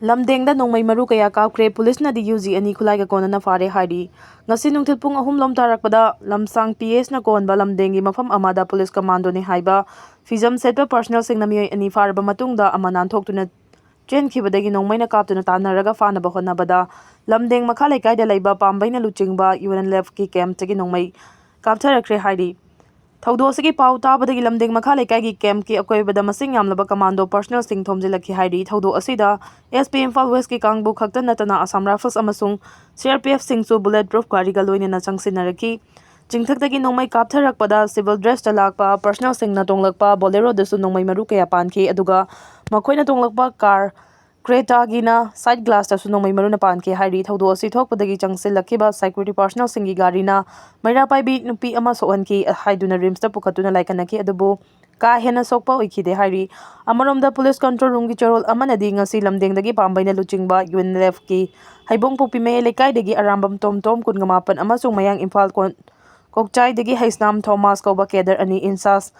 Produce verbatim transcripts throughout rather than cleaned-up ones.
ꯂꯝꯗꯦꯡꯗ ꯅꯣꯡꯃꯩ ꯃꯔꯨ ꯀꯌꯥ ꯀꯥꯞꯈ꯭ꯔꯦ꯫ ꯄꯨꯂꯤꯁꯅꯗꯤ ꯌꯨ ꯖꯤ ꯑꯅꯤ ꯈꯨꯠꯂꯥꯏꯒ ꯀꯣꯟꯅꯅ ꯐꯥꯔꯦ ꯍꯥꯏꯔꯤ꯫ ꯉꯁꯤ ꯅꯨꯡꯊꯤꯜ ꯄꯨꯡ ꯑꯍꯨꯝ ꯂꯣꯝ ꯇꯥꯔꯛꯄꯗ ꯂꯝꯁꯥꯡ ꯄꯤ ꯑꯦꯁꯅ ꯀꯣꯟꯕ ꯂꯝꯗꯦꯡꯒꯤ ꯃꯐꯝ ꯑꯃꯗ ꯄꯨꯂꯤꯁ ꯀꯃꯥꯟꯗꯣꯅꯤ ꯍꯥꯏꯕ ꯐꯤꯖꯝ ꯁꯦꯠꯄ ꯄꯥꯔꯁꯣꯅꯦꯜꯁꯤꯡꯅ ꯃꯤꯑꯣꯏ ꯑꯅꯤ ꯐꯥꯔꯕ ꯃꯇꯨꯡꯗ ꯑꯃ ꯅꯥꯟꯊꯣꯛꯇꯨꯅ ꯆꯦꯟꯈꯤꯕꯗꯒꯤ ꯅꯣꯡꯃꯩꯅ ꯀꯥꯞꯇꯨꯅ ꯇꯥꯟꯅꯔꯒ ꯐꯥꯅꯕ ꯍꯣꯠꯅꯕꯗ ꯂꯝꯗꯦꯡ ꯃꯈꯥ ꯂꯩꯀꯥꯏꯗ ꯂꯩꯕ ꯄꯥꯝꯕꯩꯅ ꯂꯨꯆꯤꯡꯕ ꯌꯨ ꯑꯦꯟ ꯑꯦꯜ ꯑꯦꯐꯀꯤ ꯀꯦꯝꯞꯇꯒꯤ ꯅꯣꯡꯃꯩ ꯀꯥꯞꯊꯔꯛꯈ꯭ꯔꯦ ꯍꯥꯏꯔꯤ꯫ ꯊꯧꯗꯣꯛ ꯑꯁꯤꯒꯤ ꯄꯥꯎ ꯇꯥꯕꯗꯒꯤ ꯂꯝꯗꯦꯡ ꯃꯈꯥ ꯂꯩꯀꯥꯏꯒꯤ ꯀꯦꯝꯞꯀꯤ ꯑꯀꯣꯏꯕꯗ ꯃꯁꯤꯡ ꯌꯥꯝꯂꯕ ꯀꯃꯥꯟꯗꯣ ꯄꯥꯔꯁꯣꯅꯦꯜꯁꯤꯡ ꯊꯣꯝꯖꯤꯜꯂꯛꯈꯤ ꯍꯥꯏꯔꯤ꯫ ꯊꯧꯗꯣꯛ ꯑꯁꯤꯗ ꯑꯦꯁ ꯄꯤ ꯏꯝꯐꯥꯜ ꯋꯦꯁꯀꯤ ꯀꯥꯡꯕꯨ ꯈꯛꯇ ꯅꯠꯇꯅ ꯑꯁꯥꯝ ꯔꯥꯏꯐꯜꯁ ꯑꯃꯁꯨꯡ ꯁꯤ ꯑꯥꯔ ꯄꯤ ꯑꯦꯐꯁꯤꯡꯁꯨ ꯕꯨꯂꯦꯠ ꯄ꯭ꯔꯨꯐ ꯒꯥꯔꯤꯒ ꯂꯣꯏꯅꯅ ꯆꯪꯁꯤꯟꯅꯔꯛꯈꯤ꯫ ꯆꯤꯡꯊꯛꯇꯒꯤ ꯅꯣꯡꯃꯩ ꯀꯥꯞꯊꯔꯛꯄꯗ ꯁꯤꯚꯤꯜ ꯗ꯭ꯔꯦꯁꯇ ꯂꯥꯛꯄ ꯄꯥꯔꯁꯣꯅꯦꯜꯁꯤꯡꯅ ꯇꯣꯡꯂꯛꯄ ꯕꯣꯂꯦꯔꯣꯗꯁꯨ ꯅꯣꯡꯃꯩ ꯃꯔꯨ ꯀꯌꯥ ꯄꯥꯟꯈꯤ, ꯑꯗꯨꯒ ꯃꯈꯣꯏꯅ ꯇꯣꯡꯂꯛꯄ ꯀꯥꯔ ꯀ꯭ꯔꯦꯇꯥꯒꯤꯅ ꯁꯥꯏꯠ ꯒ꯭ꯂꯥꯁꯇꯁꯨ ꯅꯣꯡꯃꯩ ꯃꯔꯨꯅ ꯄꯥꯟꯈꯤ ꯍꯥꯏꯔꯤ꯫ ꯊꯧꯗꯣꯛ ꯑꯁꯤ ꯊꯣꯛꯄꯗꯒꯤ ꯆꯪꯁꯤꯜꯂꯛꯈꯤꯕ ꯁꯦꯀ꯭ꯌꯨꯔꯤꯇꯤ ꯄꯥꯔꯁꯣꯅꯦꯜꯁꯤꯡꯒꯤ ꯒꯥꯔꯤꯅ ꯃꯩꯔꯥ ꯄꯥꯏꯕꯤ ꯅꯨꯄꯤ ꯑꯃ ꯁꯣꯛꯍꯟꯈꯤ ꯍꯥꯏꯗꯨꯅ ꯔꯤꯝꯁꯇ ꯄꯨꯈꯠꯇꯨꯅ ꯂꯥꯏꯀꯠꯅꯈꯤ, ꯑꯗꯨꯕꯨ ꯀꯥ ꯍꯦꯟꯅ ꯁꯣꯛꯄ ꯑꯣꯏꯈꯤꯗꯦ ꯍꯥꯏꯔꯤ꯫ ꯑꯃꯔꯣꯝꯗ ꯄꯨꯂꯤꯁ ꯀꯟꯇ꯭ꯔꯣꯜ ꯔꯨꯝꯒꯤ ꯆꯦꯔꯣꯜ ꯑꯃꯅꯗꯤ ꯉꯁꯤ ꯂꯝꯗꯦꯡꯗꯒꯤ ꯄꯥꯝꯕꯩꯅ ꯂꯨꯆꯤꯡꯕ ꯌꯨ ꯑꯦꯟ ꯑꯦꯜ ꯑꯦꯐꯀꯤ ꯍꯩꯕꯣꯡꯄꯣꯛꯄꯤ ꯃꯌꯥꯏ ꯂꯩꯀꯥꯏꯗꯒꯤ ꯑꯔꯥꯝꯕꯝ ꯇꯣꯝ ꯇꯣꯝ, ꯀꯨꯟꯒ ꯃꯥꯄꯟ, ꯑꯃꯁꯨꯡ ꯃꯌꯥꯡ ꯏꯝꯐꯥꯜ ꯀꯣꯟ-, ꯀꯣꯛꯆꯥꯏꯗꯒꯤ ꯍꯩꯁꯅꯥꯝ ꯊꯣꯃꯥꯁ ꯀꯧꯕ ꯀꯦꯗꯔ ꯑꯅꯤ ꯏꯟꯆꯥꯔꯖ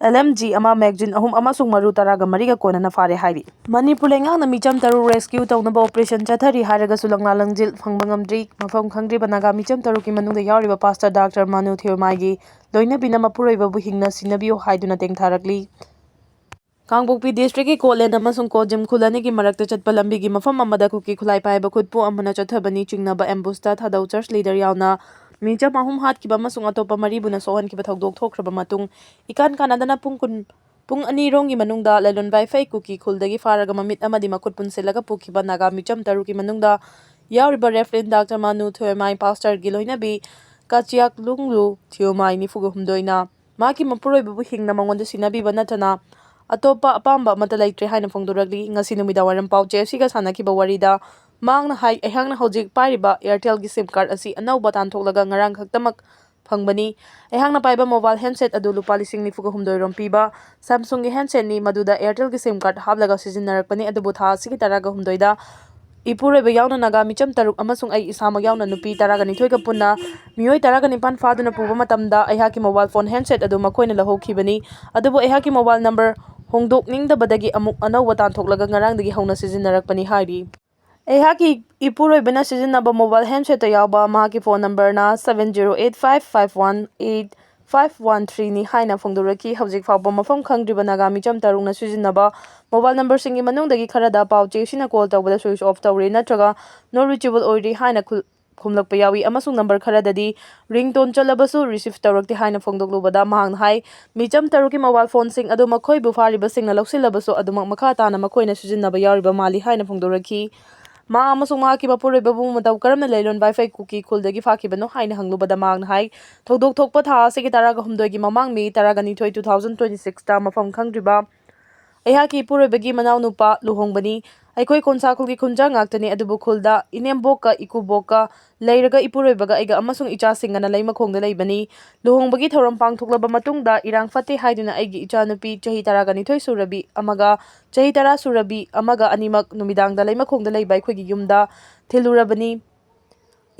ꯑꯦꯜ ꯑꯦꯝ ꯖꯤ ꯑꯃ, ꯃꯦꯒꯖꯤꯟ ꯑꯍꯨꯝ ꯑꯃꯁꯨꯡ ꯃꯔꯨ ꯇꯔꯥꯒ ꯃꯔꯤꯒ ꯀꯣꯟꯅꯅ ꯐꯥꯔꯦ ꯍꯥꯏꯔꯤ꯫ ꯃꯅꯤꯄꯨꯔ ꯂꯩꯉꯥꯛꯅ ꯃꯤꯆꯝ ꯇꯔꯨꯛ ꯔꯦꯁꯀ꯭ꯌꯨ ꯇꯧꯅꯕ ꯑꯣꯄꯔꯦꯁꯟ ꯆꯠꯊꯔꯤ ꯍꯥꯏꯔꯒꯁꯨ ꯂꯪꯂꯥ ꯂꯪꯖꯤꯜ ꯐꯪꯕ ꯉꯝꯗ꯭ꯔꯤ꯫ ꯃꯐꯝ ꯈꯪꯗ꯭ꯔꯤꯕ ꯅꯥꯒꯥ ꯃꯤꯆꯝ ꯇꯔꯨꯛꯀꯤ ꯃꯅꯨꯡꯗ ꯌꯥꯎꯔꯤꯕ ꯄꯥꯁꯇꯔ ꯗꯥꯛꯇꯔ ꯃꯥꯅꯨ ꯊꯤꯌꯣꯃꯥꯏꯒꯤ ꯂꯣꯏꯅꯕꯤꯅ ꯃꯄꯨꯔꯣꯏꯕꯕꯨ ꯍꯤꯡꯅ ꯁꯤꯟꯅꯕꯤꯌꯨ ꯍꯥꯏꯗꯨꯅ ꯇꯦꯡꯊꯥꯔꯛꯂꯤ꯫ ꯀꯥꯡꯄꯣꯛꯄꯤ ꯗꯤꯁꯇ꯭ꯔꯤꯛꯀꯤ ꯀꯣꯂꯦꯟ ꯑꯃꯁꯨꯡ ꯀꯣꯖꯤꯝ ꯈꯨꯜ ꯑꯅꯤꯒꯤ ꯃꯔꯛꯇ ꯆꯠꯄ ꯂꯝꯕꯤꯒꯤ ꯃꯐꯝ ꯑꯃꯗ ꯀꯨꯀꯤ ꯈꯨꯠꯂꯥꯏ ꯄꯥꯏꯕ ꯈꯨꯠꯄꯨ ꯑꯃꯅ ꯆꯠꯊꯕꯅꯤ ꯆꯤꯡꯅꯕ ꯑꯦꯝꯕꯨꯁꯇ ꯊꯥꯗꯧ ꯆꯔꯆ ꯂꯤꯗꯔ ꯌꯥꯎꯅ ꯃꯤꯆꯝ ꯑꯍꯨꯝ ꯍꯥꯠꯈꯤꯕ ꯑꯃꯁꯨꯡ ꯑꯇꯣꯞꯄ ꯃꯔꯤꯕꯨꯅ ꯁꯣꯛꯍꯟꯈꯤꯕ ꯊꯧꯗꯣꯛ ꯊꯣꯛꯈ꯭ꯔꯕ ꯃꯇꯨꯡ, ꯏꯀꯥꯟ ꯀꯥꯟꯅꯗꯅ ꯄꯨꯡ ꯀꯨꯟ, ꯄꯨꯡ ꯑꯅꯤ ꯔꯣꯝꯒꯤ ꯃꯅꯨꯡꯗ ꯂꯂꯣꯟꯕꯥꯏ ꯐꯩ ꯀꯨꯀꯤ ꯈꯨꯜꯗꯒꯤ ꯐꯥꯔꯒ ꯃꯃꯤꯠ ꯑꯃꯗꯤ ꯃꯈꯨꯠ ꯄꯨꯟꯁꯤꯜꯂꯒ ꯄꯨꯈꯤꯕ ꯅꯥꯒꯥ ꯃꯤꯆꯝ ꯇꯔꯨꯛꯀꯤ ꯃꯅꯨꯡꯗ ꯌꯥꯎꯔꯤꯕ ꯔꯦꯐꯔꯦꯟ ꯗꯥꯛꯇꯔ ꯃꯥꯅꯨ ꯊꯣꯏꯃꯥꯏ, ꯄꯥꯁꯇꯔꯒꯤ ꯂꯣꯏꯅꯕꯤ ꯀꯥꯆꯤꯌꯥꯛ ꯂꯨꯡꯂꯨ ꯊꯤꯌꯣꯃꯥꯏ, ꯅꯤꯐꯨꯒ ꯍꯨꯝꯗꯣꯏꯅ ꯃꯍꯥꯛꯀꯤ ꯃꯄꯨꯔꯣꯏꯕꯕꯨ ꯍꯤꯡꯅ ꯃꯉꯣꯟꯗ ꯁꯤꯟꯅꯕꯤꯕ ꯅꯠꯇꯅ ꯑꯇꯣꯞꯄ ꯑꯄꯥꯝꯕ ꯑꯃꯠꯇ ꯂꯩꯇ꯭ꯔꯦ ꯍꯥꯏꯅ ꯐꯣꯡꯗꯣꯔꯛꯂꯤ꯫ ꯉꯁꯤ ꯅꯨꯃꯤꯗꯥꯡꯋꯥꯏꯔꯝ ꯄꯥꯎ ꯆꯦ ꯑꯁꯤꯒ ꯁꯥꯟꯅꯈꯤꯕ ꯋꯥꯔꯤꯗ ꯃꯍꯥꯛꯅ ꯍꯥꯏ, ꯑꯩꯍꯥꯛꯅ ꯍꯧꯖꯤꯛ ꯄꯥꯏꯔꯤꯕ ꯑꯦꯌꯥꯔꯇꯦꯜꯒꯤ ꯁꯤꯝ ꯀꯥꯔꯗ ꯑꯁꯤ ꯑꯅꯧꯕ ꯇꯥꯟꯊꯣꯛꯂꯒ ꯉꯔꯥꯡ ꯈꯛꯇꯃꯛ ꯐꯪꯕꯅꯤ꯫ ꯑꯩꯍꯥꯛꯅ ꯄꯥꯏꯕ ꯃꯣꯕꯥꯏꯜ ꯍꯦꯟꯁꯦꯠ ꯑꯗꯨ ꯂꯨꯄꯥ ꯂꯤꯁꯤꯡ ꯅꯤꯐꯨꯒ ꯍꯨꯝꯗꯣꯏ ꯔꯣꯝ ꯄꯤꯕ ꯁꯦꯝꯁꯨꯡꯒꯤ ꯍꯦꯟꯁꯦꯠꯅꯤ꯫ ꯃꯗꯨꯗ ꯑꯦꯌꯥꯔꯇꯦꯜꯒꯤ ꯁꯤꯝ ꯀꯥꯔꯗ ꯍꯥꯞꯂꯒ ꯁꯤꯖꯤꯟꯅꯔꯛꯄꯅꯤ, ꯑꯗꯨꯕꯨ ꯊꯥ ꯑꯁꯤꯒꯤ ꯇꯔꯥꯒ ꯍꯨꯝꯗꯣꯏꯗ ꯏꯄꯨꯔꯣꯏꯕ ꯌꯥꯎꯅ ꯅꯥꯒꯥ ꯃꯤꯆꯝ ꯇꯔꯨꯛ ꯑꯃꯁꯨꯡ ꯑꯩ ꯏꯁꯥꯃꯛ ꯌꯥꯎꯅ ꯅꯨꯄꯤ ꯇꯔꯥꯒ ꯅꯤꯊꯣꯏꯒ ꯄꯨꯟꯅ ꯃꯤꯑꯣꯏ ꯇꯔꯥꯒ ꯅꯤꯄꯥꯟ ꯐꯥꯗꯨꯅ ꯄꯨꯕ ꯃꯇꯝꯗ ꯑꯩꯍꯥꯛꯀꯤ ꯃꯣꯕꯥꯏꯜ ꯐꯣꯟ ꯍꯦꯟꯁꯦꯠ ꯑꯗꯨ ꯃꯈꯣꯏꯅ ꯂꯧꯍꯧꯈꯤꯕꯅꯤ꯫ ꯑꯗꯨꯕꯨ ꯑꯩꯍꯥꯛꯀꯤ ꯃꯣꯕꯥꯏꯜ ꯅꯝꯕꯔ ꯍꯣꯡꯗꯣꯛꯅꯤꯡꯗꯕꯗꯒꯤ ꯑꯃꯨꯛ ꯑꯅꯧꯕ ꯇꯥꯟꯊꯣꯛꯂꯒ ꯉꯔꯥꯡꯗꯒꯤ ꯍꯧꯅ ꯁꯤꯖꯤꯟꯅꯔꯛꯄꯅꯤ ꯍꯥꯏꯔꯤ꯫ ꯑꯩꯍꯥꯛꯀꯤ ꯏꯄꯨꯔꯣꯏꯕꯅ ꯁꯤꯖꯤꯟꯅꯕ ꯃꯣꯕꯥꯏꯜ ꯍꯦꯟꯁꯦꯠꯇ ꯌꯥꯎꯕ ꯃꯍꯥꯛꯀꯤ ꯐꯣꯟ ꯅꯝꯕꯔꯅ seven zero eight five five one eight five one three ꯅꯤ ꯍꯥꯏꯅ ꯐꯣꯡꯗꯣꯔꯛꯈꯤ꯫ ꯍꯧꯖꯤꯛ ꯐꯥꯎꯕ ꯃꯐꯝ ꯈꯪꯗ꯭ꯔꯤꯕ ꯅꯥꯒꯥ ꯃꯤꯆꯝ ꯇꯔꯨꯛꯅ ꯁꯤꯖꯤꯟꯅꯕ ꯃꯣꯕꯥꯏꯜ ꯅꯝꯕꯔꯁꯤꯡꯒꯤ ꯃꯅꯨꯡꯗꯒꯤ ꯈꯔꯗ ꯄꯥꯎ ꯆꯦꯁꯤꯅ ꯀꯣꯜ ꯇꯧꯕꯗ ꯁ꯭ꯋꯤꯆ ꯑꯣꯐ ꯇꯧꯔꯦ ꯅꯠꯇ꯭ꯔꯒ ꯅꯣꯟ ꯔꯤꯆꯦꯕꯜ ꯑꯣꯏꯔꯦ ꯍꯥꯏꯅ ꯈꯨ-, ꯈꯨꯝꯂꯛꯄ ꯌꯥꯎꯏ, ꯑꯃꯁꯨꯡ ꯅꯝꯕꯔ ꯈꯔꯗꯗꯤ ꯔꯤꯡꯇꯣꯟ ꯆꯠꯂꯕꯁꯨ ꯔꯤꯁꯤꯞ ꯇꯧꯔꯛꯇꯦ ꯍꯥꯏꯅ ꯐꯣꯡꯗꯣꯛꯂꯨꯕꯗ ꯃꯍꯥꯛꯅ ꯍꯥꯏ, ꯃꯤꯆꯝ ꯇꯔꯨꯛꯀꯤ ꯃꯣꯕꯥꯏꯜ ꯐꯣꯟꯁꯤꯡ ꯑꯗꯨ ꯃꯈꯣꯏꯕꯨ ꯐꯥꯔꯤꯕꯁꯤꯡꯅ ꯂꯧꯁꯤꯜꯂꯕꯁꯨ ꯑꯗꯨꯃꯛ ꯃꯈꯥ ꯇꯥꯅ ꯃꯈꯣꯏꯅ ꯁꯤꯖꯤꯟꯅꯕ ꯌꯥꯎꯔꯤꯕ ꯃꯥꯜꯂꯤ ꯍꯥꯏꯅ ꯐꯣꯡꯗꯣꯔꯛꯈꯤ꯫ ꯃꯍꯥꯛ ꯑꯃꯁꯨꯡ ꯃꯍꯥꯛꯀꯤ ꯃꯄꯨꯔꯣꯏꯕꯕꯨ ꯃꯇꯧ ꯀꯔꯝꯅ ꯂꯩꯂꯣꯟ ꯋꯥꯏꯐꯥꯏ ꯀꯨꯀꯤ ꯈꯨꯜꯗꯒꯤ ꯐꯥꯈꯤꯕꯅꯣ ꯍꯥꯏꯅ ꯍꯪꯂꯨꯕꯗ ꯃꯍꯥꯛꯅ ꯍꯥꯏ, ꯊꯧꯗꯣꯛ ꯊꯣꯛꯄ ꯊꯥ ꯑꯁꯤꯒꯤ ꯇꯔꯥꯒ ꯍꯨꯝꯗꯣꯏꯒꯤ ꯃꯃꯥꯡ ꯃꯦ ꯇꯔꯥꯒ ꯅꯤꯊꯣꯏ, two thousand twenty sixꯇ ꯃꯐꯝ ꯈꯪꯗ꯭ꯔꯤꯕ ꯑꯩꯍꯥꯛꯀꯤ ꯏꯄꯨꯔꯣꯏꯕꯒꯤ ꯃꯅꯥꯎꯅꯨꯄꯥ ꯂꯨꯍꯣꯡꯕꯅꯤ꯫ ꯑꯩꯈꯣꯏ ꯈꯣꯟꯁꯥ ꯈꯨꯜꯒꯤ ꯈꯨꯟꯖꯥ ꯉꯥꯛꯇꯅꯤ, ꯑꯗꯨꯕꯨ ꯈꯨꯜꯗ ꯏꯅꯦꯝꯕꯣꯛꯀ ꯏꯀꯨꯕꯣꯛꯀ ꯂꯩꯔꯒ ꯏꯄꯨꯔꯣꯏꯕꯒ ꯑꯩꯒ ꯑꯃꯁꯨꯡ ꯏꯆꯥꯁꯤꯡꯒꯅ ꯂꯩꯃꯈꯣꯡꯗ ꯂꯩꯕꯅꯤ꯫ ꯂꯨꯍꯣꯡꯕꯒꯤ ꯊꯧꯔꯝ ꯄꯥꯡꯊꯣꯛꯂꯕ ꯃꯇꯨꯡꯗ ꯏꯔꯥꯡ ꯐꯠꯇꯦ ꯍꯥꯏꯗꯨꯅ ꯑꯩꯒꯤ ꯏꯆꯥꯅꯨꯄꯤ ꯆꯍꯤ ꯇꯔꯥꯒ ꯅꯤꯊꯣꯏ ꯁꯨꯔꯕꯤ ꯑꯃꯒ ꯆꯍꯤ ꯇꯔꯥ ꯁꯨꯔꯕꯤ ꯑꯃꯒ ꯑꯅꯤꯃꯛ ꯅꯨꯃꯤꯗꯥꯡꯗ ꯂꯩꯃꯈꯣꯡꯗ ꯂꯩꯕ ꯑꯩꯈꯣꯏꯒꯤ ꯌꯨꯝꯗ ꯊꯤꯜꯂꯨꯔꯕꯅꯤ꯫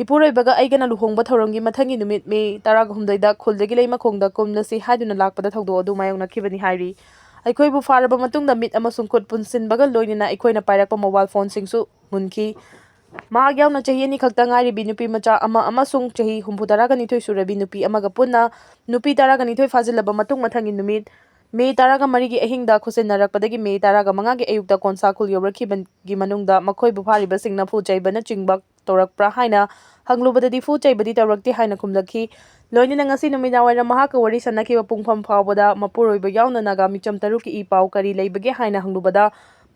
ꯏꯄꯨꯔꯣꯏꯕꯒ ꯑꯩꯒꯅ ꯂꯨꯍꯣꯡꯕ ꯊꯧꯔꯝꯒꯤ ꯃꯊꯪꯒꯤ ꯅꯨꯃꯤꯠ ꯃꯦ ꯇꯔꯥꯒ ꯍꯨꯝꯗꯣꯏꯗ ꯈꯨꯜꯗꯒꯤ ꯂꯩꯃꯈꯣꯡꯗ ꯀꯨꯝꯂꯁꯤ ꯍꯥꯏꯗꯨꯅ ꯂꯥꯛꯄꯗ ꯊꯧꯗꯣꯛ ꯑꯗꯨ ꯃꯥꯌꯣꯛꯅꯈꯤꯕꯅꯤ ꯍꯥꯏꯔꯤ꯫ ꯑꯩꯈꯣꯏꯕꯨ ꯐꯥꯔꯕ ꯃꯇꯨꯡꯗ ꯃꯤꯠ ꯑꯃꯁꯨꯡ ꯈꯨꯠ ꯄꯨꯟꯁꯤꯟꯕꯒ ꯂꯣꯏꯅꯅ ꯑꯩꯈꯣꯏꯅ ꯄꯥꯏꯔꯛꯄ ꯃꯣꯕꯥꯏꯜ ꯐꯣꯟꯁꯤꯡꯁꯨ ꯃꯨꯟꯈꯤ꯫ ꯃꯍꯥꯛ ꯌꯥꯎꯅ ꯆꯍꯤ ꯑꯅꯤ ꯈꯛꯇ ꯉꯥꯏꯔꯤꯕꯤ ꯅꯨꯄꯤ ꯃꯆꯥ ꯑꯃ ꯑꯃꯁꯨꯡ ꯆꯍꯤ ꯍꯨꯝꯐꯨ ꯇꯔꯥꯒ ꯅꯤꯊꯣꯏ ꯁꯨꯔꯕꯤ ꯅꯨꯄꯤ ꯑꯃꯒ ꯄꯨꯟꯅ ꯅꯨꯄꯤ ꯇꯔꯥꯒ ꯅꯤꯊꯣꯏ ꯐꯥꯖꯤꯜꯂꯕ ꯃꯇꯨꯡ ꯃꯊꯪꯒꯤ ꯅꯨꯃꯤꯠ ꯃꯦ ꯇꯔꯥꯒ ꯃꯔꯤꯒꯤ ꯑꯍꯤꯡꯗ ꯈꯨꯠꯁꯤꯟꯅꯔꯛꯄꯗꯒꯤ ꯃꯦ ꯇꯔꯥꯒ ꯃꯉꯥꯒꯤ ꯑꯌꯨꯛꯇ ꯀꯣꯟꯁꯥ ꯈꯨꯜ ꯌꯧꯔꯛꯈꯤꯕꯒꯤ ꯃꯅꯨꯡꯗ ꯃꯈꯣꯏꯕꯨ ꯐꯥꯔꯤꯕꯁꯤꯡꯅ ꯐꯨ ꯆꯩꯕꯅꯆꯤꯡꯕ ꯇꯧꯔꯛꯄ꯭ꯔꯥ ꯍꯥꯏꯅ ꯍꯪꯂꯨꯕꯗꯗꯤ ꯐꯨ ꯆꯩꯕꯗꯤ ꯇꯧꯔꯛꯇꯦ ꯍꯥꯏꯅ ꯈꯨꯝꯂꯛꯈꯤ꯫ ꯂꯣꯏꯅꯅ ꯉꯁꯤ ꯅꯨꯃꯤꯗꯥꯡꯋꯥꯏꯔꯝ ꯃꯍꯥꯛꯀ ꯋꯥꯔꯤ ꯁꯥꯟꯅꯈꯤꯕ ꯄꯨꯡꯐꯝ ꯐꯥꯎꯕꯗ ꯃꯄꯨꯔꯣꯏꯕ ꯌꯥꯎꯅ ꯅꯥꯒꯥ ꯃꯤꯆꯝ ꯇꯔꯨꯛꯀꯤ ꯏ ꯄꯥꯎ ꯀꯔꯤ ꯂꯩꯕꯒꯦ ꯍꯥꯏꯅ ꯍꯪꯂꯨꯕꯗ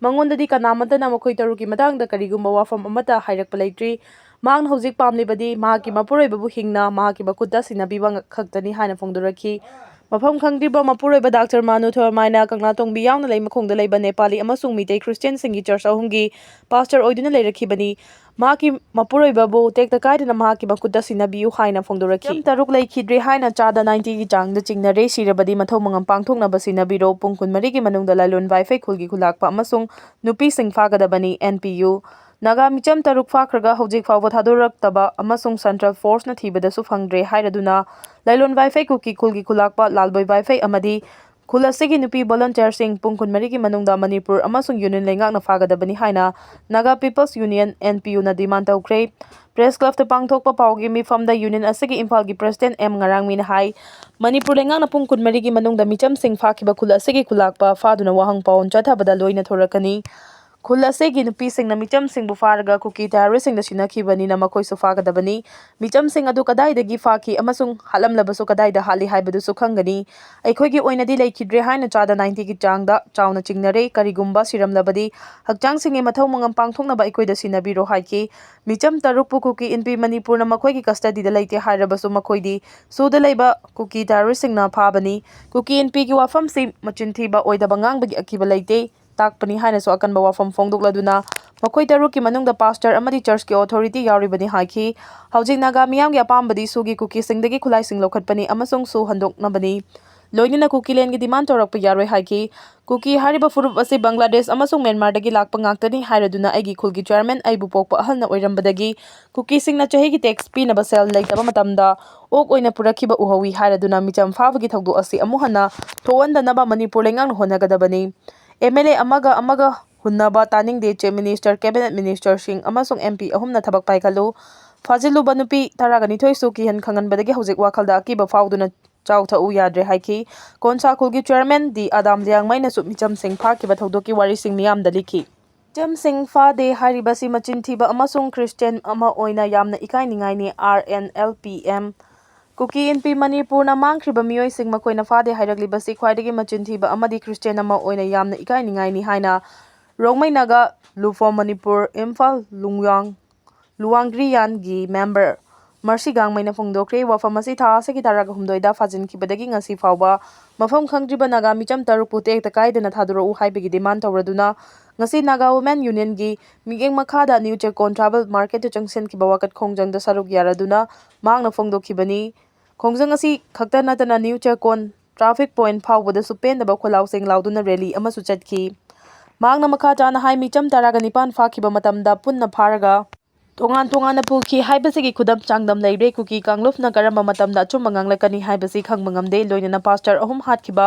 ꯃꯉꯣꯟꯗꯗꯤ ꯀꯅꯥꯃꯠꯇꯅ ꯃꯈꯣꯏ ꯇꯔꯨꯛꯀꯤ ꯃꯇꯥꯡꯗ ꯀꯔꯤꯒꯨꯝꯕ ꯋꯥꯐꯝ ꯑꯃꯠꯇ ꯍꯥꯏꯔꯛꯄ ꯂꯩꯇ꯭ꯔꯤ꯫ ꯃꯍꯥꯛꯅ ꯍꯧꯖꯤꯛ ꯄꯥꯝꯂꯤꯕꯗꯤ ꯃꯍꯥꯛꯀꯤ ꯃꯄꯨꯔꯣꯏꯕꯕꯨ ꯍꯤꯡꯅ ꯃꯍꯥꯛꯀꯤ ꯃꯈꯨꯠꯇ ꯁꯤꯟꯅꯕꯤꯕ ꯈꯛꯇꯅꯤ ꯍꯥꯏꯅ ꯐꯣꯡꯗꯣꯔꯛꯈꯤ꯫ ꯃꯐꯝ ꯈꯪꯗ꯭ꯔꯤꯕ ꯃꯄꯨꯔꯣꯏꯕ ꯗꯥꯛꯇꯔ ꯃꯥꯅꯨ ꯊꯣꯔꯃꯥꯏꯅ ꯀꯪꯂꯥꯇꯣꯡꯕꯤ ꯌꯥꯎꯅ ꯂꯩꯃꯈꯣꯡꯗ ꯂꯩꯕ ꯅꯦꯄꯥꯂꯤ ꯑꯃꯁꯨꯡ ꯃꯤꯇꯩ ꯈ꯭ꯔꯤꯁꯇꯤꯌꯥꯟꯁꯤꯡꯒꯤ ꯆꯔꯆ ꯑꯍꯨꯝꯒꯤ ꯄꯥꯁꯇꯔ ꯑꯣꯏꯗꯨꯅ ꯂꯩꯔꯛꯈꯤꯕꯅꯤ꯫ ꯃꯍꯥꯛꯀꯤ ꯃꯄꯨꯔꯣꯏꯕꯕꯨ ꯇꯦꯛꯇ ꯀꯥꯏꯗꯅ ꯃꯍꯥꯛꯀꯤ ꯃꯈꯨꯠꯇ ꯁꯤꯟꯅꯕꯤꯌꯨ ꯍꯥꯏꯅ ꯐꯣꯡꯗꯣꯔꯛꯈꯤ꯫ ꯃꯤꯆꯝ ꯇꯔꯨꯛ ꯂꯩꯈꯤꯗ꯭ꯔꯦ ꯍꯥꯏꯅ ꯆꯥꯗ ninety ꯒꯤ ꯆꯥꯡꯗ ꯆꯤꯡꯅꯔꯦ꯫ ꯁꯤꯔꯕꯗꯤ ꯃꯊꯧ ꯃꯉꯝ ꯄꯥꯡꯊꯣꯛꯅꯕ ꯁꯤꯟꯅꯕꯤꯔꯣ꯫ ꯄꯨꯡ ꯀꯨꯟꯃꯔꯤꯒꯤ ꯃꯅꯨꯡꯗ ꯂꯥꯏꯂꯣꯟ ꯋꯥꯏꯐꯩ ꯈꯨꯜꯒꯤ ꯈꯨꯂꯥꯛꯄ ꯑꯃꯁꯨꯡ ꯅꯨꯄꯤꯁꯤꯡ ꯐꯥꯒꯗꯕꯅꯤ꯫ N P U ꯅꯥꯒꯥ ꯃꯤꯆꯝ ꯇꯔꯨꯛ ꯐꯥꯈ꯭ꯔꯒ ꯍꯧꯖꯤꯛ ꯐꯥꯎꯕ ꯊꯥꯗꯣꯔꯛꯇꯕ ꯑꯃꯁꯨꯡ ꯁꯦꯟꯇ꯭ꯔꯦꯜ ꯐꯣꯔꯁꯅ ꯊꯤꯕꯗꯁꯨ ꯐꯪꯗ꯭ꯔꯦ ꯍꯥꯏꯔꯗꯨꯅ ꯂꯥꯏꯂꯣꯟ ꯋꯥꯏꯐꯩ ꯀꯨꯀꯤ ꯈꯨꯜꯒꯤ ꯈꯨꯂꯥꯛꯄ ꯂꯥꯜꯕꯣꯏ ꯋꯥꯏꯐꯩ ꯑꯃꯗꯤ ꯈꯨꯜ ꯑꯁꯤꯒꯤ ꯅꯨꯄꯤ ꯚꯣꯂꯨꯟꯇꯤꯌꯔꯁꯤꯡ ꯄꯨꯡ ꯀꯨꯟꯃꯔꯤꯒꯤ ꯃꯅꯨꯡꯗ ꯃꯅꯤꯄꯨꯔ ꯑꯃꯁꯨꯡ ꯌꯨꯅꯤꯌꯟ ꯂꯩꯉꯥꯛꯅ ꯐꯥꯒꯗꯕꯅꯤ ꯍꯥꯏꯅ ꯅꯥꯒꯥ ꯄꯤꯄꯜꯁ ꯌꯨꯅꯤꯌꯟ, NPUꯅ ꯗꯤꯃꯥꯟ ꯇꯧꯈ꯭ꯔꯦ꯫ ꯄ꯭ꯔꯦꯁ ꯀ꯭ꯂꯕꯇ ꯄꯥꯡꯊꯣꯛꯄ ꯄꯥꯎꯒꯤ ꯃꯤꯐꯝꯗ ꯌꯨꯅꯤꯌꯟ ꯑꯁꯤꯒꯤ ꯏꯝꯐꯥꯜꯒꯤ ꯄ꯭ꯔꯦꯁꯤꯗꯦꯟꯠ ꯑꯦꯝ ꯉꯔꯥꯡꯃꯤꯅ ꯍꯥꯏ, ꯃꯅꯤꯄꯨꯔ ꯂꯩꯉꯥꯛꯅ ꯄꯨꯡ ꯀꯨꯟꯃꯔꯤꯒꯤ ꯃꯅꯨꯡꯗ ꯃꯤꯆꯝꯁꯤꯡ ꯐꯥꯈꯤꯕ ꯈꯨꯜ ꯑꯁꯤꯒꯤ ꯈꯨꯂꯥꯛꯄ ꯐꯥꯗꯨꯅ ꯋꯥꯍꯪ ꯄꯥꯎꯟ ꯆꯠꯊꯕꯗ ꯂꯣꯏꯅ ꯊꯣꯔꯛꯀꯅꯤ꯫ ꯈꯨꯜ ꯑꯁꯤꯒꯤ ꯅꯨꯄꯤꯁꯤꯡꯅ ꯃꯤꯆꯝꯁꯤꯡꯕꯨ ꯐꯥꯔꯒ ꯀꯨꯀꯤ ꯇꯦꯔꯣꯔꯤꯁꯁꯤꯡꯗ ꯁꯤꯟꯅꯈꯤꯕꯅꯤꯅ ꯃꯈꯣꯏꯁꯨ ꯐꯥꯒꯗꯕꯅꯤ꯫ ꯃꯤꯆꯝꯁꯤꯡ ꯑꯗꯨ ꯀꯗꯥꯏꯗꯒꯤ ꯐꯥꯈꯤ ꯑꯃꯁꯨꯡ ꯍꯥꯠꯂꯝꯂꯕꯁꯨ ꯀꯗꯥꯏꯗ ꯍꯥꯠꯂꯤ ꯍꯥꯏꯕꯗꯨꯁꯨ ꯈꯪꯒꯅꯤ꯫ ꯑꯩꯈꯣꯏꯒꯤ ꯑꯣꯏꯅꯗꯤ ꯂꯩꯈꯤꯗ꯭ꯔꯦ ꯍꯥꯏꯅ ꯆꯥꯗ ꯅꯥꯏꯟꯇꯤꯒꯤ ꯆꯥꯡꯗ ꯆꯥꯎꯅ ꯆꯤꯡꯅꯔꯦ꯫ ꯀꯔꯤꯒꯨꯝꯕ ꯁꯤꯔꯝꯂꯕꯗꯤ ꯍꯛꯆꯥꯡꯁꯤꯡꯒꯤ ꯃꯊꯧ ꯃꯉꯝ ꯄꯥꯡꯊꯣꯛꯅꯕ ꯑꯩꯈꯣꯏꯗ ꯁꯤꯟꯅꯕꯤꯔꯣ ꯍꯥꯏꯈꯤ꯫ ꯃꯤꯆꯝ ꯇꯔꯨꯛꯄꯨ ꯀꯨꯀꯤ ꯏꯟꯄꯤ ꯃꯅꯤꯄꯨꯔꯅ ꯃꯈꯣꯏꯒꯤ ꯀꯁꯇꯗꯤꯗ ꯂꯩꯇꯦ ꯍꯥꯏꯔꯕꯁꯨ ꯃꯈꯣꯏꯗꯤ ꯁꯨꯗ ꯂꯩꯕ ꯀꯨꯀꯤ ꯇꯦꯔꯣꯔꯤꯁꯁꯤꯡꯅ ꯐꯥꯕꯅꯤ꯫ ꯀꯨꯀꯤ ꯏꯟꯄꯤꯒꯤ ꯋꯥꯐꯝꯁꯤ ꯃꯆꯤꯟ ꯊꯤꯕ ꯑꯣꯏꯗꯕ ꯉꯥꯡꯕꯒꯤ ꯑꯀꯤꯕ ꯂꯩꯇꯦ꯫ ꯇꯥꯛꯄꯅꯤ ꯍꯥꯏꯅꯁꯨ ꯑꯀꯟꯕ ꯋꯥꯐꯝ ꯐꯣꯡꯗꯣꯛꯂꯗꯨꯅ ꯃꯈꯣꯏ ꯇꯔꯨꯛꯀꯤ ꯃꯅꯨꯡꯗ ꯄꯥꯁꯇꯔ ꯑꯃꯗꯤ ꯆꯔꯆꯀꯤ ꯑꯣꯊꯣꯔꯤꯇꯤ ꯌꯥꯎꯔꯤꯕꯅꯤ ꯍꯥꯏꯈꯤ꯫ ꯍꯧꯖꯤꯛ ꯅꯥꯒꯥ ꯃꯤꯌꯥꯝꯒꯤ ꯑꯄꯥꯝꯕꯗꯤ ꯁꯨꯒꯤ ꯀꯨꯀꯤꯁꯤꯡꯗꯒꯤ ꯈꯨꯠꯂꯥꯏꯁꯤꯡ ꯂꯧꯈꯠꯄꯅꯤ ꯑꯃꯁꯨꯡ ꯁꯨ ꯍꯟꯗꯣꯛꯅꯕꯅꯤ꯫ ꯂꯣꯏꯅꯅ ꯀꯨꯀꯤꯂꯦꯟꯒꯤ ꯗꯤꯃꯥꯟ ꯇꯧꯔꯛꯄ ꯌꯥꯔꯣꯏ ꯍꯥꯏꯈꯤ꯫ ꯀꯨꯀꯤ ꯍꯥꯏꯔꯤꯕ ꯐꯨꯔꯨꯞ ꯑꯁꯤ ꯕꯪꯒ꯭ꯂꯥꯗꯦꯁ ꯑꯃꯁꯨꯡ ꯃ꯭ꯌꯥꯟꯃꯥꯔꯗꯒꯤ ꯂꯥꯛꯄ ꯉꯥꯛꯇꯅꯤ ꯍꯥꯏꯔꯗꯨꯅ ꯑꯩꯒꯤ ꯈꯨꯜꯒꯤ ꯆꯤꯌꯔꯃꯦꯟ ꯑꯩꯕꯨ ꯄꯣꯛꯄ ꯑꯍꯜꯅ ꯑꯣꯏꯔꯝꯕꯗꯒꯤ ꯀꯨꯀꯤꯁꯤꯡꯅ ꯆꯍꯤꯒꯤ ꯇꯦꯛꯁ ꯄꯤꯅꯕ ꯁꯦꯜ ꯂꯩꯇꯕ ꯃꯇꯝꯗ ꯑꯣꯛ ꯑꯣꯏꯅ ꯄꯨꯔꯛꯈꯤꯕ ꯎꯍꯧꯏ ꯍꯥꯏꯔꯗꯨꯅ ꯃꯤꯆꯝ ꯐꯥꯕꯒꯤ ꯊꯧꯗꯣꯛ ꯑꯁꯤ ꯑꯃꯨꯛ ꯍꯟꯅ ꯊꯣꯛꯍꯟꯗꯅꯕ ꯃꯅꯤꯄꯨꯔ ꯂꯩꯉꯥꯛꯅ ꯍꯣꯠꯅꯒꯗꯕꯅꯤ꯫ MLA ꯑꯃꯒ ꯑꯃꯒ ꯍꯨꯟꯅꯕ ꯇꯥꯅꯤꯡꯗꯦ, Chief Minister, Cabinet Ministerꯁꯤꯡ ꯑꯃꯁꯨꯡ MP ꯑꯍꯨꯝꯅ ꯊꯕꯛ ꯄꯥꯏꯈꯠꯂꯨ꯫ ꯐꯥꯖꯤꯜꯂꯨꯕ ꯅꯨꯄꯤ ꯇꯔꯥꯒ ꯅꯤꯊꯣꯏꯁꯨ ꯀꯤꯍꯟ ꯈꯪꯍꯟꯕꯗꯒꯤ ꯍꯧꯖꯤꯛ ꯋꯥꯈꯜꯗ ꯑꯀꯤꯕ ꯐꯥꯎꯗꯨꯅ ꯆꯥꯎ ꯊꯛꯎ ꯌꯥꯗ꯭ꯔꯦ ꯍꯥꯏꯈꯤ꯫ ꯀꯣꯟꯁꯥ ꯈꯨꯜꯒꯤ ꯆꯤꯌꯔꯃꯦꯟ ꯗꯤ ꯑꯗꯥꯝ ꯂꯤꯌꯥꯡꯃꯩꯅꯁꯨ ꯃꯤꯆꯝꯁꯤꯡ ꯐꯥꯈꯤꯕ ꯊꯧꯗꯣꯛꯀꯤ ꯋꯥꯔꯤꯁꯤꯡ ꯃꯤꯌꯥꯝꯗ ꯂꯤꯈꯤ꯫ ꯃꯤꯆꯝꯁꯤꯡ ꯐꯥꯗꯦ ꯍꯥꯏꯔꯤꯕꯁꯤ ꯃꯆꯤꯟ ꯊꯤꯕ ꯑꯃꯁꯨꯡ ꯈ꯭ꯔꯤꯁꯇꯤꯌꯥꯟ ꯑꯃ ꯑꯣꯏꯅ ꯌꯥꯝꯅ ꯏꯀꯥꯏꯅꯤꯡꯉꯥꯏꯅꯤ꯫ RNLPM ꯀꯨꯀꯤ ꯏꯟꯄꯤ ꯃꯅꯤꯄꯨꯔꯅ ꯃꯥꯡꯈ꯭ꯔꯤꯕ ꯃꯤꯑꯣꯏꯁꯤꯡ ꯃꯈꯣꯏꯅ ꯐꯥꯗꯦ ꯍꯥꯏꯔꯛꯂꯤꯕꯁꯤ ꯈ꯭ꯋꯥꯏꯗꯒꯤ ꯃꯆꯤꯟ ꯊꯤꯕ ꯑꯃꯗꯤ ꯈ꯭ꯔꯤꯁꯇꯤꯌꯥꯟ ꯑꯃ ꯑꯣꯏꯅ ꯌꯥꯝꯅ ꯏꯀꯥꯏꯅꯤꯡꯉꯥꯏꯅꯤ ꯍꯥꯏꯅ ꯔꯣꯡꯃꯩ ꯅꯥꯒꯥ ꯂꯨꯐꯣ ꯃꯅꯤꯄꯨꯔ ꯏꯝꯐꯥꯜ ꯂꯨꯡꯌꯥꯡ ꯂꯨꯋꯥꯡꯒ꯭ꯔꯤꯌꯥꯟꯒꯤ ꯃꯦꯝꯕꯔ ꯃꯔꯁꯤ ꯒꯥꯡꯃꯩꯅ ꯐꯣꯡꯗꯣꯛꯈ꯭ꯔꯦ꯫ ꯋꯥꯐꯝ ꯑꯁꯤ ꯊꯥ ꯑꯁꯤꯒꯤ ꯇꯔꯥꯒ ꯍꯨꯝꯗꯣꯏꯗ ꯐꯥꯖꯤꯟꯈꯤꯕꯗꯒꯤ ꯉꯁꯤ ꯐꯥꯎꯕ ꯃꯐꯝ ꯈꯪꯗ꯭ꯔꯤꯕ ꯅꯥꯒꯥ ꯃꯤꯆꯝ ꯇꯔꯨꯛꯄꯨ ꯇꯦꯛꯇ ꯀꯥꯏꯗꯅ ꯊꯥꯗꯣꯔꯛꯎ ꯍꯥꯏꯕꯒꯤ ꯗꯤꯃꯥꯟ ꯇꯧꯔꯗꯨꯅ ꯉꯁꯤ ꯅꯥꯒꯥ ꯋꯨꯃꯦꯟ ꯌꯨꯅꯤꯌꯟꯒꯤ ꯃꯤꯠꯌꯦꯡ ꯃꯈꯥꯗ ꯅ꯭ꯌꯨ ꯆꯦꯀꯣꯟ ꯇ꯭ꯔꯥꯏꯕꯦꯜ ꯃꯥꯔꯀꯦꯠꯇ ꯆꯪꯁꯤꯟꯈꯤꯕ ꯋꯥꯀꯠ ꯈꯣꯡꯖꯪꯗ ꯁꯔꯨꯛ ꯌꯥꯔꯗꯨꯅ ꯃꯍꯥꯛꯅ ꯐꯣꯡꯗꯣꯛꯈꯤꯕꯅꯤ꯫ ꯈꯣꯡꯖꯪ ꯑꯁꯤ ꯈꯛꯇ ꯅꯠꯇꯅ ꯅ꯭ꯌꯨ ꯆꯦꯀꯣꯟ ꯇ꯭ꯔꯥꯐꯤꯛ ꯄꯣꯏꯟꯠ ꯐꯥꯎꯕꯗꯁꯨ ꯄꯦꯟꯗꯕ ꯈꯣꯜꯂꯥꯎꯁꯤꯡ ꯂꯥꯎꯗꯨꯅ ꯔꯦꯂꯤ ꯑꯃꯁꯨ ꯆꯠꯈꯤ꯫ ꯃꯍꯥꯛꯅ ꯃꯈꯥ ꯇꯥꯅ ꯍꯥꯏ, ꯃꯤꯆꯝ ꯇꯔꯥꯒ ꯅꯤꯄꯥꯟ ꯐꯥꯈꯤꯕ ꯃꯇꯝꯗ ꯄꯨꯟꯅ ꯐꯥꯔꯒ ꯇꯣꯉꯥꯟ ꯇꯣꯉꯥꯟꯅ ꯄꯨꯈꯤ ꯍꯥꯏꯕꯁꯤꯒꯤ ꯈꯨꯗꯝ ꯆꯥꯡꯗꯝ ꯂꯩꯔꯦ꯫ ꯀꯨꯀꯤ ꯀꯥꯡꯂꯨꯞꯅ ꯀꯔꯝꯕ ꯃꯇꯝꯗ ꯑꯆꯨꯝꯕ ꯉꯥꯡꯂꯛꯀꯅꯤ ꯍꯥꯏꯕꯁꯤ ꯈꯪꯕ ꯉꯝꯗꯦ꯫ ꯂꯣꯏꯅꯅ ꯄꯥꯁꯇꯔ ꯑꯍꯨꯝ ꯍꯥꯠꯈꯤꯕ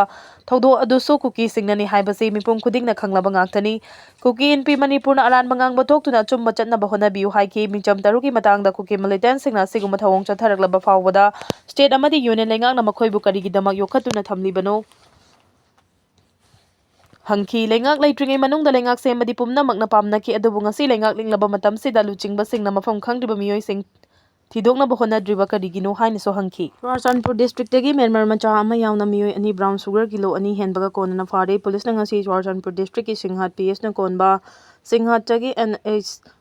ꯊꯧꯗꯣꯛ ꯑꯗꯨꯁꯨ ꯀꯨꯀꯤꯁꯤꯡꯅꯅꯤ ꯍꯥꯏꯕꯁꯤ ꯃꯤꯄꯨꯝ ꯈꯨꯗꯤꯡꯅ ꯈꯪꯂꯕ ꯉꯥꯛꯇꯅꯤ꯫ ꯀꯨꯀꯤ ꯏꯟꯄꯤ ꯃꯅꯤꯄꯨꯔꯅ ꯑꯔꯥꯟꯕ ꯉꯥꯡꯕ ꯊꯣꯛꯇꯨꯅ ꯑꯆꯨꯝꯕ ꯆꯠꯅꯕ ꯍꯣꯠꯅꯕꯤꯌꯨ ꯍꯥꯏꯈꯤ꯫ ꯃꯤꯆꯝ ꯇꯔꯨꯛꯀꯤ ꯃꯇꯥꯡꯗ ꯀꯨꯀꯤ ꯃꯤꯂꯤꯇꯦꯟꯁꯤꯡꯅ ꯑꯁꯤꯒꯨꯝꯕ ꯊꯧꯑꯣꯡ ꯆꯠꯊꯔꯛꯂꯕ ꯐꯥꯎꯕꯗ ꯁ꯭ꯇꯦꯠ ꯑꯃꯗꯤ ꯌꯨꯅꯤꯌꯟ ꯂꯩꯉꯥꯛꯅ ꯃꯈꯣꯏꯕꯨ ꯀꯔꯤꯒꯤꯗꯃꯛ ꯌꯣꯛꯈꯠꯇꯨꯅ ꯊꯝꯂꯤꯕꯅꯣ ꯍꯪꯈꯤ꯫ ꯂꯩꯉꯥꯛ ꯂꯩꯇ꯭ꯔꯤꯉꯩ ꯃꯅꯨꯡꯗ ꯂꯩꯉꯥꯛ ꯁꯦꯝꯕꯗꯤ ꯄꯨꯝꯅꯃꯛꯅ ꯄꯥꯝꯅꯈꯤ, ꯑꯗꯨꯕꯨ ꯉꯁꯤ ꯂꯩꯉꯥꯛ ꯂꯤꯡꯂꯕ ꯃꯇꯝꯁꯤꯗ ꯂꯨꯆꯤꯡꯕꯁꯤꯡꯅ ꯃꯐꯝ ꯈꯪꯗ꯭ꯔꯤꯕ ꯃꯤꯑꯣꯏꯁꯤꯡ ꯊꯤꯗꯣꯛꯅꯕ ꯍꯣꯠꯅꯗ꯭ꯔꯤꯕ ꯀꯔꯤꯒꯤꯅꯣ ꯍꯥꯏꯅꯁꯨ ꯍꯪꯈꯤ꯫ ꯆꯨꯔꯆꯥꯟꯄꯨꯔ ꯗꯤꯁꯇ꯭ꯔꯤꯛꯇꯒꯤ ꯃ꯭ꯌꯥꯟꯃꯥꯔ ꯃꯆꯥ ꯑꯃ ꯌꯥꯎꯅ ꯃꯤꯑꯣꯏ ꯑꯅꯤ ꯕ꯭ꯔꯥꯎꯟ ꯁꯨꯒꯔ ꯀꯤꯂꯣ ꯑꯅꯤ ꯍꯦꯟꯕꯒ ꯀꯣꯟꯅꯅ ꯐꯥꯔꯦ꯫ ꯄꯨꯂꯤꯁꯅ ꯉꯁꯤ ꯆꯨꯔꯆꯥꯟꯄꯨꯔ ꯗꯤꯁꯇ꯭ꯔꯤꯛꯀꯤ ꯁꯤꯡꯍꯥꯠ ꯄꯤ ꯑꯦꯁꯅ ꯀꯣꯟꯕ ꯁꯤꯡꯍꯥꯠꯇꯒꯤ N H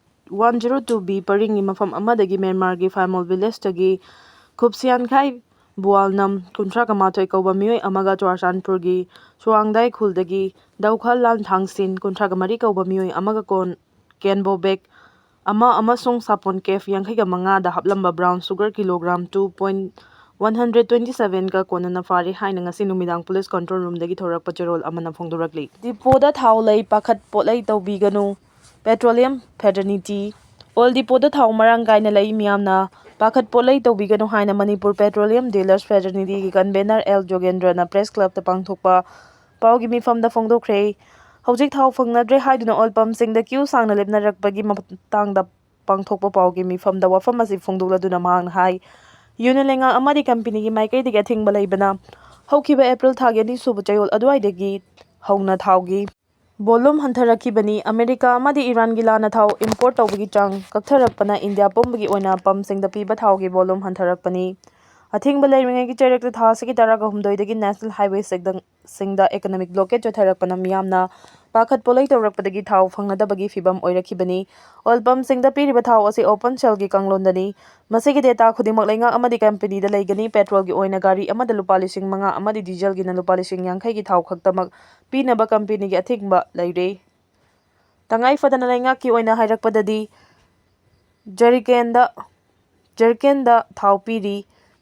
one zero two B ꯄꯔꯤꯡꯒꯤ ꯃꯐꯝ ꯑꯃꯗꯒꯤ ꯃ꯭ꯌꯥꯟꯃꯥꯔꯒꯤ ꯐꯥꯏꯃꯣꯜ ꯚꯤꯂꯦꯖꯇꯒꯤ ꯈꯨꯞꯁꯤꯌꯥꯟꯈꯥꯏ ꯕꯨꯋꯥꯜꯅꯝ ꯀꯨꯟꯊ꯭ꯔꯥꯒ ꯃꯥꯊꯣꯏ ꯀꯧꯕ ꯃꯤꯑꯣꯏ ꯑꯃꯒ ꯆꯨꯔꯆꯥꯟꯄꯨꯔꯒꯤ ꯁꯨꯋꯥꯡꯗꯥꯏ ꯈꯨꯜꯗꯒꯤ ꯗꯧꯈꯜ ꯂꯥꯟ ꯊꯥꯡꯁꯤꯟ ꯀꯨꯟꯊ꯭ꯔꯥꯒ ꯃꯔꯤ ꯀꯧꯕ ꯃꯤꯑꯣꯏ ꯑꯃꯒ ꯀꯣꯟ ꯀꯦꯟꯕꯣ ꯕꯦꯛ ꯑꯃ ꯑꯃꯁꯨꯡ ꯁꯥꯄꯣꯟ ꯀꯦꯐ ꯌꯥꯡꯈꯩꯒ ꯃꯉꯥꯗ ꯍꯥꯞꯂꯝꯕ brown sugar kilogram two point one hundred twenty ꯁꯚꯦꯟꯒ ꯀꯣꯟꯅꯅ ꯐꯥꯔꯦ ꯍꯥꯏꯅ ꯉꯁꯤ ꯅꯨꯃꯤꯗꯥꯡ ꯄꯨꯂꯤꯁ ꯀꯟꯇ꯭ꯔꯣꯜ ꯔꯨꯝꯗꯒꯤ ꯊꯣꯔꯛꯄ ꯆꯦꯔꯣꯜ ꯑꯃꯅ ꯐꯣꯡꯗꯣꯔꯛꯂꯤ꯫ ꯗꯤꯄꯣꯗ ꯊꯥꯎ ꯂꯩ, ꯄꯥꯈꯠ ꯄꯣꯠꯂꯩ ꯇꯧꯕꯤꯒꯅꯨ꯫ ꯄꯦꯇ꯭ꯔꯣꯂꯤꯌꯝ ꯐꯦꯇꯔꯅꯤꯇꯤ꯫ ꯑꯣꯏꯜ ꯗꯤꯄꯣꯗ ꯊꯥꯎ ꯃꯔꯥꯡ ꯀꯥꯏꯅ ꯂꯩ, ꯃꯤꯌꯥꯝꯅ ꯄꯥꯈꯠ ꯄꯣꯠꯂꯩ ꯇꯧꯕꯤꯒꯅꯨ ꯍꯥꯏꯅ ꯃꯅꯤꯄꯨꯔ ꯄꯦꯇ꯭ꯔꯣꯂꯤꯌꯝ ꯗꯤꯂꯔꯁ ꯐꯦꯇꯔꯅꯤꯇꯤꯒꯤ ꯀꯟꯚꯦꯅꯔ ꯑꯦꯜ ꯖꯣꯒꯦꯟꯗ꯭ꯔꯅ ꯄ꯭ꯔꯦꯁ ꯀ꯭ꯂꯕꯇ ꯄꯥꯡꯊꯣꯛꯄ ꯄꯥꯎꯒꯤ ꯃꯤꯐꯝꯗ ꯐꯣꯡꯗꯣꯛꯈ꯭ꯔꯦ꯫ ꯍꯧꯖꯤꯛ ꯊꯥꯎ ꯐꯪꯅꯗ꯭ꯔꯦ ꯍꯥꯏꯗꯨꯅ ꯑꯣꯏꯜ ꯄꯝꯁꯤꯡꯗ ꯀ꯭ꯌꯨ ꯁꯥꯡꯅ ꯂꯦꯞꯅꯔꯛꯄꯒꯤ ꯃꯇꯥꯡꯗ ꯄꯥꯡꯊꯣꯛꯄ ꯄꯥꯎꯒꯤ ꯃꯤꯐꯝꯗ ꯋꯥꯐꯝ ꯑꯁꯤ ꯐꯣꯡꯗꯣꯛꯂꯗꯨꯅ ꯃꯍꯥꯛꯅ ꯍꯥꯏ, ꯌꯨꯅꯤꯌꯟ ꯂꯩꯉꯥꯛ ꯑꯃꯗꯤ ꯀꯝꯄꯦꯅꯤꯒꯤ ꯃꯥꯏꯀꯩꯗꯒꯤ ꯑꯊꯤꯡꯕ ꯂꯩꯕꯅ ꯍꯧꯈꯤꯕ ꯑꯦꯄ꯭ꯔꯤꯜ ꯊꯥꯒꯤ ꯑꯅꯤꯁꯨꯕ ꯆꯌꯣꯜ ꯑꯗꯨꯋꯥꯏꯗꯒꯤ ꯍꯧꯅ ꯊꯥꯎꯒꯤ ꯚꯣꯂꯨꯝ ꯍꯟꯊꯔꯛꯈꯤꯕꯅꯤ꯫ ꯑꯃꯦꯔꯤꯀꯥ ꯑꯃꯗꯤ ꯏꯔꯥꯟꯒꯤ ꯂꯥꯟꯅ ꯊꯥꯎ ꯏꯝꯄꯣꯔꯠ ꯇꯧꯕꯒꯤ ꯆꯥꯡ ꯀꯛꯊꯔꯛꯄꯅ ꯏꯟꯗꯤꯌꯥ ꯄꯨꯝꯕꯒꯤ ꯑꯣꯏꯅ ꯄꯝꯁꯤꯡꯗ ꯄꯤꯕ ꯊꯥꯎꯒꯤ ꯚꯣꯂꯨꯝ ꯍꯟꯊꯔꯛꯄꯅꯤ꯫ ꯑꯊꯤꯡꯕ ꯂꯩꯔꯤꯉꯩꯒꯤ ꯆꯩꯔꯛꯇ ꯊꯥ ꯑꯁꯤꯒꯤ ꯇꯔꯥꯒ ꯍꯨꯝꯗꯣꯏꯗꯒꯤ ꯅꯦꯁꯅꯦꯜ ꯍꯥꯏꯋꯦꯁꯤꯡꯗ ꯁꯤꯡꯗ ꯏꯀꯣꯅꯣꯃꯤꯛ ꯕ꯭ꯂꯣꯀꯦꯠ ꯆꯠꯊꯔꯛꯄꯅ ꯃꯤꯌꯥꯝꯅ ꯄꯥꯈꯠ ꯄꯣꯠꯂꯩ ꯇꯧꯔꯛꯄꯗꯒꯤ ꯊꯥꯎ ꯐꯪꯅꯗꯕꯒꯤ ꯐꯤꯕꯝ ꯑꯣꯏꯔꯛꯈꯤꯕꯅꯤ꯫ ꯑꯣꯏꯜ ꯄꯝꯁꯤꯡꯗ ꯄꯤꯔꯤꯕ ꯊꯥꯎ ꯑꯁꯤ ꯑꯣꯄꯟ ꯁꯦꯜꯒꯤ ꯀꯥꯡꯂꯣꯟꯗꯅꯤ꯫ ꯃꯁꯤꯒꯤ ꯗꯦꯇꯥ ꯈꯨꯗꯤꯡꯃꯛ ꯂꯩꯉꯥꯛ ꯑꯃꯗꯤ ꯀꯝꯄꯦꯅꯤꯗ ꯂꯩꯒꯅꯤ꯫ ꯄꯦꯇ꯭ꯔꯣꯜꯒꯤ ꯑꯣꯏꯅ ꯒꯥꯔꯤ ꯑꯃꯗ ꯂꯨꯄꯥ ꯂꯤꯁꯤꯡ ꯃꯉꯥ ꯑꯃꯗꯤ ꯗꯤꯖꯜꯒꯤꯅ ꯂꯨꯄꯥ ꯂꯤꯁꯤꯡ ꯌꯥꯡꯈꯩꯒꯤ ꯊꯥꯎ ꯈꯛꯇꯃꯛ ꯄꯤꯅꯕ ꯀꯝꯄꯦꯅꯤꯒꯤ ꯑꯊꯤꯡꯕ ꯂꯩꯔꯦ꯫ ꯇꯉꯥꯏ ꯐꯗꯅ ꯂꯩꯉꯥꯛꯀꯤ ꯑꯣꯏꯅ ꯍꯥꯏꯔꯛꯄꯗꯗꯤ ꯖꯔꯤꯀꯦꯟꯗ, ꯖꯔꯀꯦꯟꯗ ꯊꯥꯎ ꯄꯤꯔꯤ꯫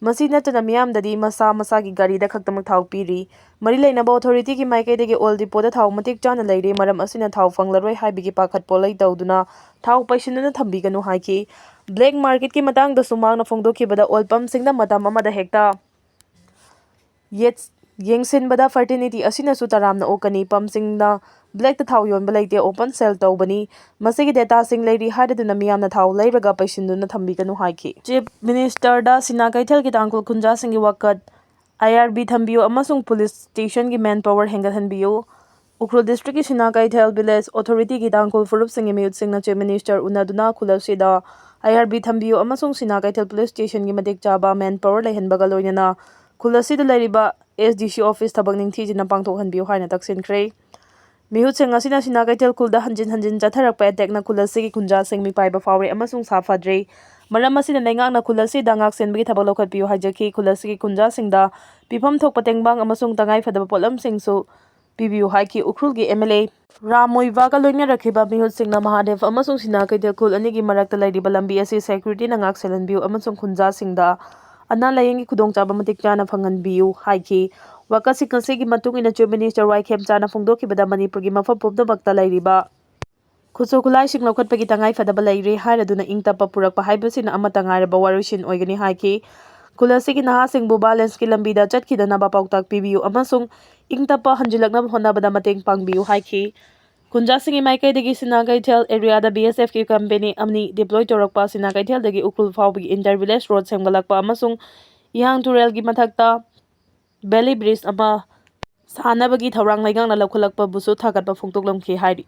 ꯃꯁꯤ ꯅꯠꯇꯅ ꯃꯤꯌꯥꯝꯗꯗꯤ ꯃꯁꯥ ꯃꯁꯥꯒꯤ ꯒꯥꯔꯤꯗ ꯈꯛꯇꯃꯛ ꯊꯥꯎ ꯄꯤꯔꯤ꯫ ꯃꯔꯤ ꯂꯩꯅꯕ ꯑꯣꯊꯣꯔꯤꯇꯤꯒꯤ ꯃꯥꯏꯀꯩꯗꯒꯤ ꯑꯣꯏꯜ ꯗꯤꯄꯣꯗ ꯊꯥꯎ ꯃꯇꯤꯛ ꯆꯥꯅ ꯂꯩꯔꯦ, ꯃꯔꯝ ꯑꯁꯤꯅ ꯊꯥꯎ ꯐꯪꯂꯔꯣꯏ ꯍꯥꯏꯕꯒꯤ ꯄꯥꯈꯠ ꯄꯣꯠꯂꯩ ꯇꯧꯗꯨꯅ ꯊꯥꯎ ꯄꯩꯁꯤꯟꯗꯨꯅ ꯊꯝꯕꯤꯒꯅꯨ ꯍꯥꯏꯈꯤ꯫ ꯕ꯭ꯂꯦꯛ ꯃꯥꯔꯀꯦꯠꯀꯤ ꯃꯇꯥꯡꯗꯁꯨ ꯃꯍꯥꯛꯅ ꯐꯣꯡꯗꯣꯛꯈꯤꯕꯗ, ꯑꯣꯏꯜ ꯄꯝꯁꯤꯡꯗ ꯃꯇꯝ ꯑꯃꯗ ꯍꯦꯛꯇ ꯌꯦꯠ-, ꯌꯦꯡꯁꯤꯟꯕꯗ ꯐꯔꯇꯤꯅꯤꯇꯤ ꯑꯁꯤꯅꯁꯨ ꯇꯔꯥꯝꯅ ꯑꯣꯛꯀꯅꯤ꯫ ꯄꯝꯁꯤꯡꯅ ꯕ꯭ꯂꯦꯛꯇ ꯊꯥꯎ ꯌꯣꯟꯕ ꯂꯩꯇꯦ, ꯑꯣꯄꯟ ꯁꯦꯜ ꯇꯧꯕꯅꯤ꯫ ꯃꯁꯤꯒꯤ ꯗꯦꯇꯥꯁꯤꯡ ꯂꯩꯔꯤ ꯍꯥꯏꯔꯗꯨꯅ ꯃꯤꯌꯥꯝꯅ ꯊꯥꯎ ꯂꯩꯔꯒ ꯄꯩꯁꯤꯟꯗꯨꯅ ꯊꯝꯕꯤꯒꯅꯨ ꯍꯥꯏꯈꯤ꯫ ꯆꯤꯐ ꯃꯤꯅꯤꯁꯇꯔꯗ ꯁꯤꯅꯥ ꯀꯩꯊꯦꯜꯒꯤ ꯇꯥꯡꯈꯨꯜ ꯈꯨꯟꯖꯥꯁꯤꯡꯒꯤ ꯋꯥꯀꯠ, ꯑꯥꯏ ꯑꯥꯔ ꯕꯤ ꯊꯝꯕꯤꯌꯨ ꯑꯃꯁꯨꯡ ꯄꯨꯂꯤꯁ ꯁ꯭ꯇꯦꯁꯟꯒꯤ ꯃꯦꯟ ꯄꯥꯋꯔ ꯍꯦꯟꯒꯠꯍꯟꯕꯤꯌꯨ꯫ ꯎꯈ꯭ꯔꯨꯜ ꯗꯤꯁꯇ꯭ꯔꯤꯛꯀꯤ ꯁꯤꯅꯥ ꯀꯩꯊꯦꯜ ꯚꯤꯂꯦꯖ ꯑꯣꯊꯣꯔꯤꯇꯤꯒꯤ ꯇꯥꯡꯈꯨꯜ ꯐꯨꯔꯨꯞꯁꯤꯡꯒꯤ ꯃꯤꯍꯨꯠꯁꯤꯡꯅ ꯆꯤꯐ ꯃꯤꯅꯤꯁꯇꯔ ꯎꯅꯗꯨꯅ ꯈꯨꯜ ꯑꯁꯤꯗ ꯑꯥꯏ ꯑꯥꯔ ꯕꯤ ꯊꯝꯕꯤꯌꯨ ꯑꯃꯁꯨꯡ ꯁꯤꯅꯥ ꯀꯩꯊꯦꯜ ꯄꯨꯂꯤꯁ ꯁ꯭ꯇꯦꯁꯟꯒꯤ ꯃꯇꯤꯛ ꯆꯥꯕ ꯃꯦꯟ ꯄꯥꯋꯔ ꯂꯩꯍꯟꯕꯒ ꯂꯣꯏꯅꯅ ꯈꯨꯜ ꯑꯁꯤꯗ ꯂꯩꯔꯤꯕ ꯑꯦꯁ ꯗꯤ ꯁꯤ ꯑꯣꯐꯤꯁ ꯊꯕꯛ ꯅꯤꯡꯊꯤꯖꯅ ꯄꯥꯡꯊꯣꯛꯍꯟꯕꯤꯌꯨ ꯍꯥꯏꯅ ꯇꯛꯁꯤꯟꯈ꯭ꯔꯦ꯫ ꯃꯤꯍꯨꯠꯁꯤꯡ ꯑꯁꯤꯅ ꯁꯤꯅꯥ ꯀꯩꯊꯦꯜ ꯈꯨꯜꯗ ꯍꯟꯖꯤꯟ ꯍꯟꯖꯤꯟ ꯆꯠꯊꯔꯛꯄ ꯑꯦꯇꯦꯛꯅ ꯈꯨꯜ ꯑꯁꯤꯒꯤ ꯈꯨꯟꯖꯥꯁꯤꯡ ꯃꯤꯄꯥꯏꯕ ꯐꯥꯎꯔꯦ ꯑꯃꯁꯨꯡ ꯁꯥꯐꯗ꯭ꯔꯦ꯫ ꯃꯔꯝ ꯑꯁꯤꯅ ꯂꯩꯉꯥꯛꯅ ꯈꯨꯜ ꯑꯁꯤꯗ ꯉꯥꯛ ꯁꯦꯟꯕꯒꯤ ꯊꯕꯛ ꯂꯧꯈꯠꯄꯤꯌꯨ ꯍꯥꯏꯖꯈꯤ꯫ ꯈꯨꯜ ꯑꯁꯤꯒꯤ ꯈꯨꯟꯖꯥꯁꯤꯡꯗ ꯄꯤꯐꯝ ꯊꯣꯛꯄ ꯇꯦꯡꯕꯥꯡ ꯑꯃꯁꯨꯡ ꯇꯉꯥꯏꯐꯗꯕ ꯄꯣꯠꯂꯝꯁꯤꯡꯁꯨ ꯄꯤꯕꯤꯌꯨ ꯍꯥꯏꯈꯤ꯫ ꯎꯈ꯭ꯔꯨꯜꯒꯤ ꯑꯦꯝ ꯑꯦꯜ ꯑꯦ ꯔꯥꯝ ꯃꯣꯏꯕꯥꯒ ꯂꯣꯏꯅꯔꯛꯈꯤꯕ ꯃꯤꯍꯨꯠꯁꯤꯡꯅ ꯃꯍꯥꯗꯦꯕ ꯑꯃꯁꯨꯡ ꯁꯤꯅꯥ ꯀꯩꯊꯦꯜ ꯈꯨꯜ ꯑꯅꯤꯒꯤ ꯃꯔꯛꯇ ꯂꯩꯔꯤꯕ ꯂꯝꯕꯤ ꯑꯁꯤ ꯁꯦꯀ꯭ꯌꯨꯔꯤꯇꯤꯅ ꯉꯥꯛ ꯁꯦꯜꯍꯟꯕꯤꯌꯨ ꯑꯃꯁꯨꯡ ꯈꯨꯟꯖꯥꯁꯤꯡꯗ ꯑꯅꯥ ꯂꯥꯌꯦꯡꯒꯤ ꯈꯨꯗꯣꯡꯆꯥꯕ ꯃꯇꯤꯛ ꯆꯥꯅ ꯐꯪꯍꯟꯕꯤꯌꯨ ꯍꯥꯏꯈꯤ꯫ ꯋꯥꯀꯠꯁꯤꯡ ꯑꯁꯤꯒꯤ ꯃꯇꯨꯡ ꯏꯟꯅ ꯆꯤꯐ ꯃꯤꯅꯤꯁꯇꯔ ꯋꯥꯏ ꯈꯦꯝꯆꯥꯅ ꯐꯣꯡꯗꯣꯛꯈꯤꯕꯗ ꯃꯅꯤꯄꯨꯔꯒꯤ ꯃꯐꯝ ꯄꯨꯝꯅꯃꯛꯇ ꯂꯩꯔꯤꯕ ꯈꯨꯠꯁꯨ ꯈꯨꯠꯂꯥꯏꯁꯤꯡ ꯂꯧꯈꯠꯄꯒꯤ ꯇꯉꯥꯏ ꯐꯗꯕ ꯂꯩꯔꯦ ꯍꯥꯏꯔꯗꯨꯅ ꯏꯪ ꯇꯞꯄ ꯄꯨꯔꯛꯄ ꯍꯥꯏꯕꯁꯤꯅ ꯑꯃꯠꯇ ꯉꯥꯏꯔꯕ ꯋꯥꯔꯣꯏꯁꯤꯟ ꯑꯣꯏꯒꯅꯤ ꯍꯥꯏꯈꯤ꯫ ꯈꯨꯜ ꯑꯁꯤꯒꯤ ꯅꯍꯥꯁꯤꯡꯕꯨ ꯚꯥꯏꯂꯦꯟꯁꯀꯤ ꯂꯝꯕꯤꯗ ꯆꯠꯈꯤꯗꯅꯕ ꯄꯥꯎꯇꯥꯛ ꯄꯤꯕꯤꯌꯨ ꯑꯃꯁꯨꯡ ꯏꯪ ꯇꯞꯄ ꯍꯟꯖꯤꯜꯂꯛꯅꯕ ꯍꯣꯠꯅꯕꯗ ꯃꯇꯦꯡ ꯄꯥꯡꯕꯤꯌꯨ ꯍꯥꯏꯈꯤ꯫ ꯈꯨꯟꯖꯥꯁꯤꯡꯒꯤ ꯃꯥꯏꯀꯩꯗꯒꯤ ꯁꯤꯅꯥ ꯀꯩꯊꯦꯜ ꯑꯦꯔꯤꯌꯥꯗ ꯕꯤ ꯑꯦꯁ ꯑꯦꯐꯀꯤ ꯀꯝꯄꯦꯅꯤ ꯑꯅꯤ ꯗꯤꯄ꯭ꯂꯣꯏ ꯇꯧꯔꯛꯄ, ꯁꯤꯅꯥ ꯀꯩꯊꯦꯜꯗꯒꯤ ꯎꯈ꯭ꯔꯨꯜ ꯐꯥꯎꯕꯒꯤ ꯏꯟꯇꯔ ꯚꯤꯂꯦꯖ ꯔꯣꯗ ꯁꯦꯝꯒꯠꯂꯛꯄ ꯑꯃꯁꯨꯡ ꯏꯍꯥꯡ ꯇꯨꯔꯦꯜꯒꯤ ꯃꯊꯛꯇ ꯚꯦꯂꯤ ꯕ꯭ꯔꯤꯖ ꯑꯃ ꯁꯥꯅꯕꯒꯤ ꯊꯧꯔꯥꯡ ꯂꯩꯉꯥꯛꯅ ꯂꯧꯈꯠꯂꯛꯄꯕꯨꯁꯨ ꯊꯥꯒꯠꯄ ꯐꯣꯡꯗꯣꯛꯂꯝꯈꯤ ꯍꯥꯏꯔꯤ꯫